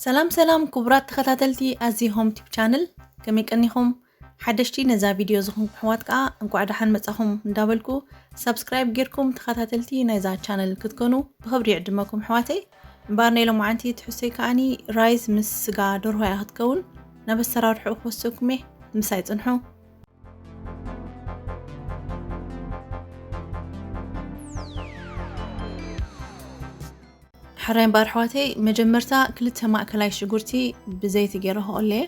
ሰላም ሰላም ክቡራት ተኸታተልቲ ኣዚ ሆም ቲዩብ ቻነል፣ ከመይ ቀኒኹም? ሓደሽቲ ነዛ ቪድዮ ዝኾንኩም ኣሕዋት ከኣ እንኳዕ ደሓን መጻኹም እንዳበልኩ፣ ሳብስክራይብ ጌርኩም ተኸታተልቲ ናይዛ ቻነል ክትኮኑ ብኽብሪ ይዕድመኩም ኣሕዋተይ። እምበኣር ናይ ሎማዓንቲ ትሕዝቶይ ከኣኒ ራይዝ ምስ ስጋ ደርሆ እያ ክትከውን። ናብ ኣሰራርሕኡ ክወስደኩም እየ፣ ምሳይ ጽንሑ። ሕራይ እምበኣር ኣሕዋተይ፣ መጀመርታ ክልተ ማእከላይ ሽጉርቲ ብዘይቲ ገይረ ክቕሎ እየ።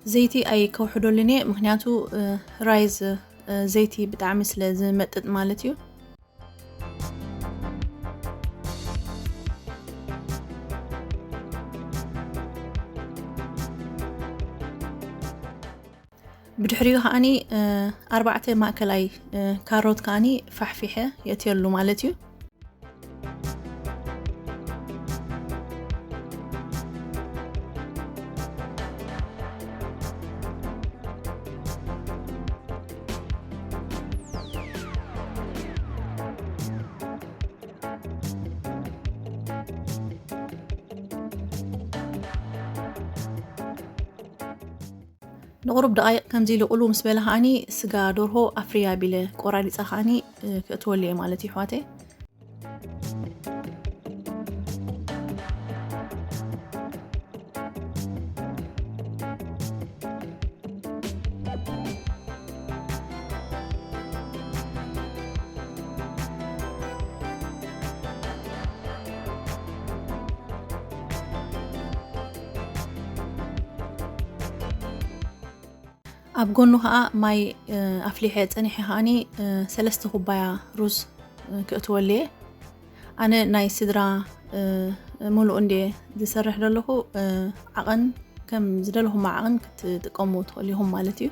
ዘይቲ ኣይከውሕደሉን እየ፣ ምኽንያቱ፣ እ፣ ራይዝ፣ እ፣ ዘይቲ ብጣዕሚ ስለ ዝመጥጥ ማለት እዩ። ብድሕሪኡ ከኣኒ፣ እ፣ ኣርባዕተ ማእከላይ፣ እ፣ ካሮት ከኣኒ ፋሕፊሐ የእትየሉ ማለት እዩ። ንቑሩብ ደቓይቕ ከምዚ ኢሉ ቁሉ ምስ በለ ከኣኒ ስጋ ደርሆ ኣፍርይ ኣቢለ ቆራሪጸ ከኣኒ፣ እ፣ ክእትወሉ እየ ማለት እዩ ኣሕዋተይ። ኣብ ጎኑ ኸኣ ማይ፣ እ፣ ኣፍሊሐ ጸኒሐ ኸኣኒ፣ እ፣ ሰለስተ ኩባያ ሩዝ፣ እ፣ ክእትወሉ እየ። ኣነ ናይ ስድራ፣ እ፣ ምሉእ እንድየ ዝሰርሕ ዘለኹ፣ እ፣ ዓቐን ከም ዝደለኹም ዓቐን ክትጥቀሙ ትኽእሉ ኢኹም ማለት እዩ።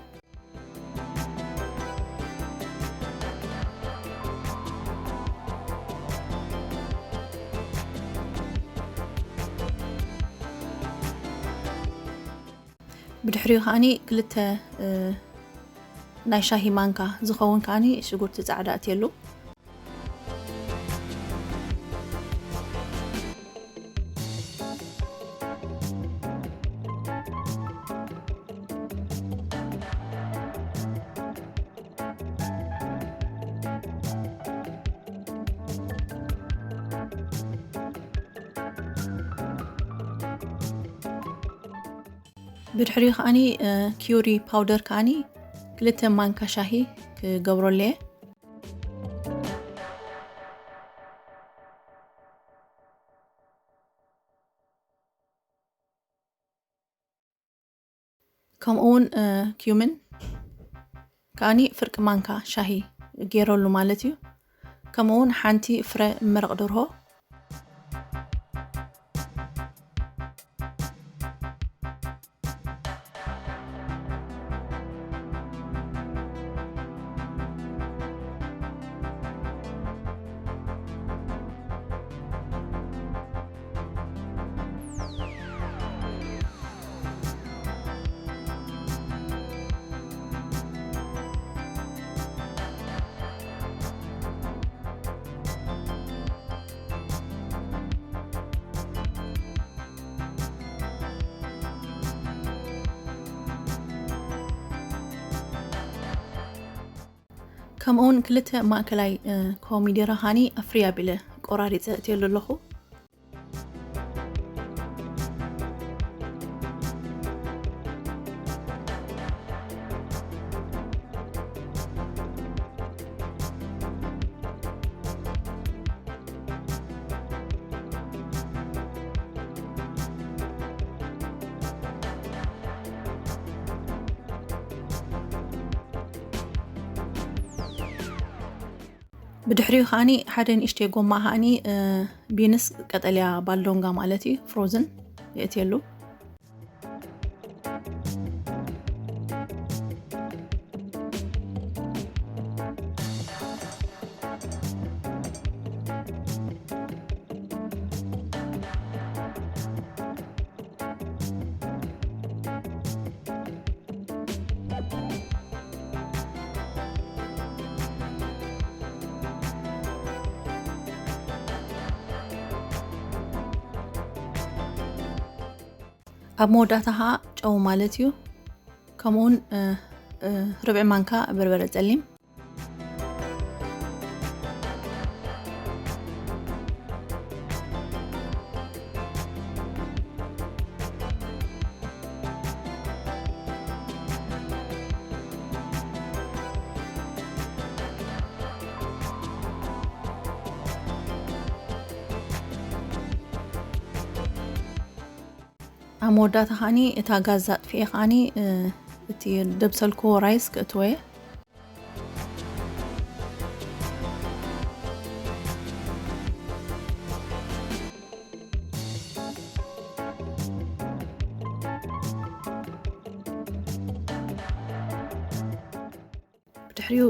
ብድሕሪኡ ከኣኒ ክልተ፣ እ፣ ናይ ሻሂ ማንካ ዝኸውን ከኣኒ ሽጉርቲ ጻዕዳ ኣትየሉ። ብድሕሪኡ ከኣኒ፣ እ፣ ኪዩሪ ፓውደር ከኣኒ ክልተ ማንካ ሻሂ ክገብረሉ እየ። ከምኡ እውን፣ እ፣ ኪዩምን ከኣኒ ፍርቂ ማንካ ሻሂ ገይረሉ ማለት እዩ። ከምኡ እውን ሓንቲ ፍረ መረቕ ደርሆ። ከምኡውን ክልተ ማእከላይ፣ እ፣ ኮሚደረ ኻኒ ኣፍርይ ኣቢለ ቆራሪጸ እትየሉ ኣለኹ። ብድሕሪኡ ከኣኒ ሓደ ንእሽተይ ጎማ ከኣኒ፣ እ፣ ቢንስ ቀጠልያ ባልዶንጋ ማለት እዩ፣ ፍሮዝን የእትየሉ። ኣብ መወዳእታ ከዓ ጨው ማለት እዩ። ከምኡውን ርብዒ ማንካ በርበረ ጸሊም። ኣብ መወዳእታ ከዓኒ እታ ጋዝ ኣጥፊኤ ከዓኒ እቲ ደብሰልክዎ ራይስ ክእትወየ። ብድሕሪኡ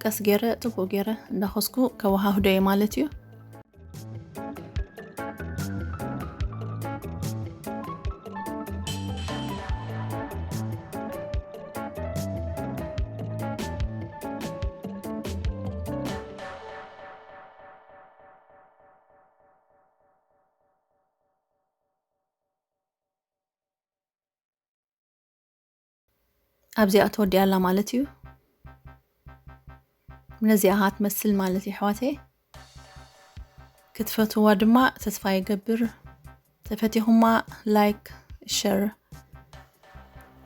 ቀስ ገይረ ጽቡቕ ገይረ እንዳኸስኩ ከወሃህዶ እየ ማለት እዩ። ኣብዚኣ ተወዲኣ ኣላ ማለት እዩ። ነዚኣ ኸዓ ትመስል ማለት እዩ ኣሕዋተይ። ክትፈትዋ ድማ ተስፋ ይገብር። ተፈቲኹማ ላይክ፣ ሸር፣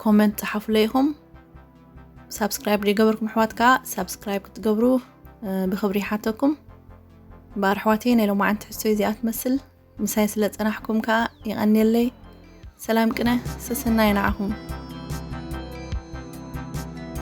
ኮመንት ጸሓፉለይ ኢኹም። ሳብስክራይብ ዘይገበርኩም ኣሕዋት ከኣ ሳብስክራይብ ክትገብሩ ብኽብሪ ይሓተኩም። እምበኣር ኣሕዋተይ ናይ ሎማዓንቲ ትሕዝቶይ እዚኣ ትመስል። ምሳይ ስለ ጸናሕኩም ከኣ ይቐንየለይ። ሰላም ቅነ ሰሰናይ ንዓኹም።